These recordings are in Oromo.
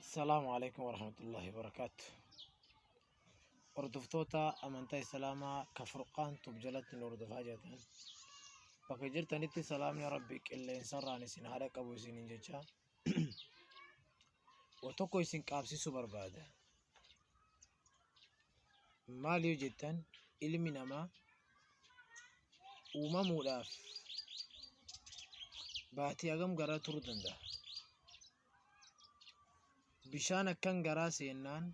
Assalaamu alaikum warahmatullahi wabarakaatu. Hordoftoota amantaa Islaamaa ka Furqaan Tube jalatti nu hordofaa jirtan bakka jirtanitti salaamni Rabbi qilleensarraan isin haa dhaqqabu isiniin jecha wa tokko isin qaabsisuu barbaada. Maal yoo jettan ilmi namaa uumamuudhaaf baatii hagam garaa turuu danda'a? Bishaan akkan garaa seennaan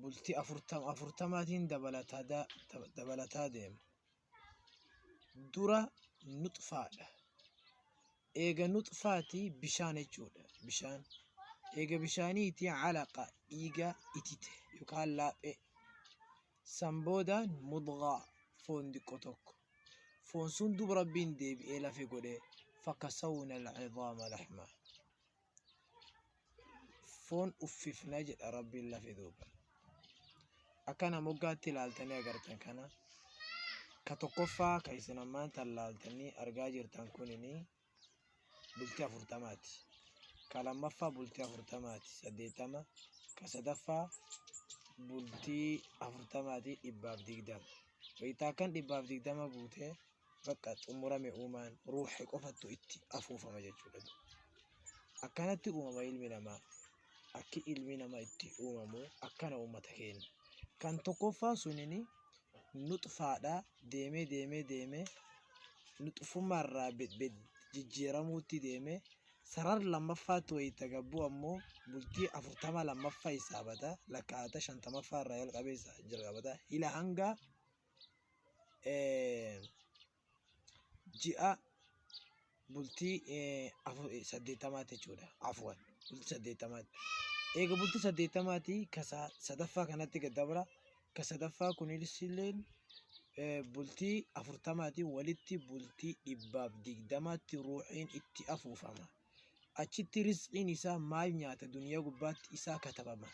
bultii afurtamaatiin dabalataa deema. Dura nuxfaadha. Eega nuxfaati bishaan jechuudha. Bishaan. Eega bishaaniiti calaqa dhiiga itite yookaan laaphee. San boodaan mudghaa foon diqqo tokko. Foon sun duuba Rabbiin deebi'ee lafe godhe fakasawna alcidaama lahma. Foon uffifna jedha Rabbiin lafe duuba. Akkana moggaatti ilaaltanii agartan kana ka tokkoffaa ka isin ammaan tan laaltanii argaa jirtan kunini bultii 40ti. Ka lammaffaa bultii 40ti 80. Ka sadaffaa bultii 40ti 120. Wayita akkan 120 guutee bakka xumurame uumaan ruuxi qofattu itti afuufama jechuudha. Akkanatti uumama ilmi namaa. Akki ilmi namaa itti uumamu akkana uummata keenya. Kan tokkoffaa sunini nuxfaadha deemee deemee deemee nuxfummaarraa jijjiiramuutti deemee sarar lammaffaatti wayita gabbuu ammoo bultii 40 lammaffaa hisaabata lakkaa'ata 50ffaa irraa jalqabee jalqabata ila hanga ji'a bultii 80tti jechuudha. Afwan bultii 80tti. Eega bultii 80tti ka sadaffaa kanatti gad dabra. Ka sadaffaa kunis illee bultii 40tti walitti bultii 120tti ruuxiin itti afuufama. Achitti rizqiin isaa maal nyaata duniyaa gubbaatti isaa katabama.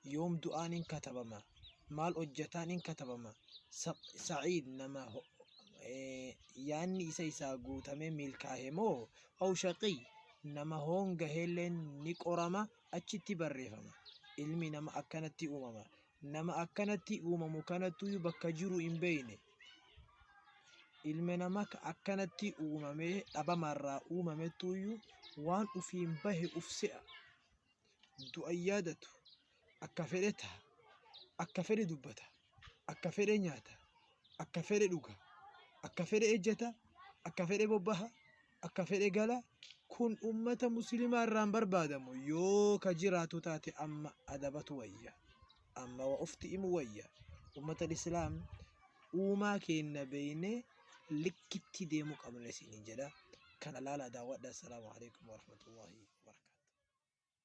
Yoom du'aan hin katabama. Maal hojjataan hin katabama. Sa'iid nama yaanni isa isaa guutamee milkaahe moo aw shaqiy nama hoongaheelleen ni qorama achitti barreefama. Ilmi nama akkanatti uumama. Nama akkanatti uumamu kanattuyyuu bakka jiru hin beeyne. Ilma nama ka akkanatti uumamee dhabamarraa uumamettuyyuu waan ufiin bahe uf se'a. Du'a hin yaadatu. Akka fedhe taha. Akka fedhe dubbata. Akka fedhe nyaata. Akka fedhe dhuga. Akka fedhe ejjata. Akka fedhe bobbaha. Akka fedhe gala. Kun ummata muslimaa irraa hin barbaadamu. Yoo ka jiraatu taate amma adabatu wayya. Amma wa ufti imu wayya. Ummata islaam uumaa keenna beeynee likkitti deemuu qabna isiniin jedha. Kana laalaa daawwadha. Assalaamu alaikum warahmatullahi wabarakatuh.